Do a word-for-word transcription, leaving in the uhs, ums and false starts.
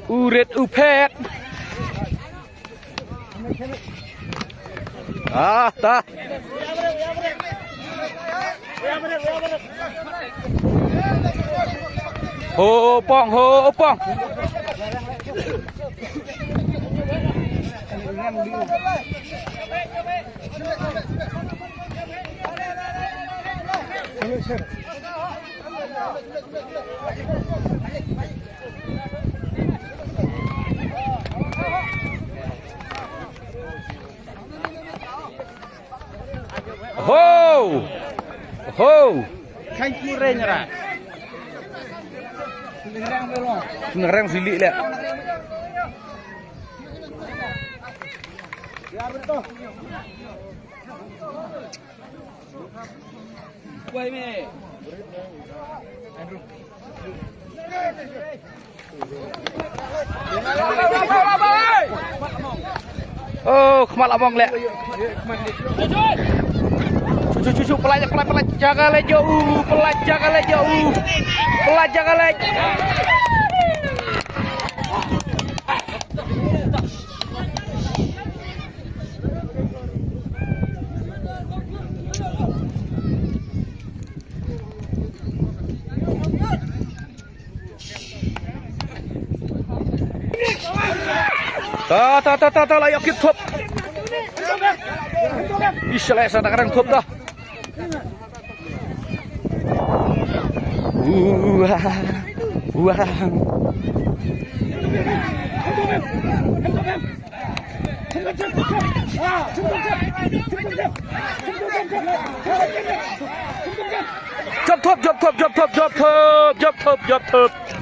U rit u phet. Ah, ta. Ho pong, ho pong. Ho! Ho! Kan ki reng ra. Ngarang sili le. Oh, khmat la bong le. Chu chu chu chu, pelai pelai pelai jaga le jauh, pelai jaga le jauh. Pelai jaga le. Ta ta ta ta ta, la ïoh kit thop. Ish, la sa ta ka rang thop ta. Wah. Wah. Jop thop, jop thop, jop thop, jop thop, jop thop, jop thop.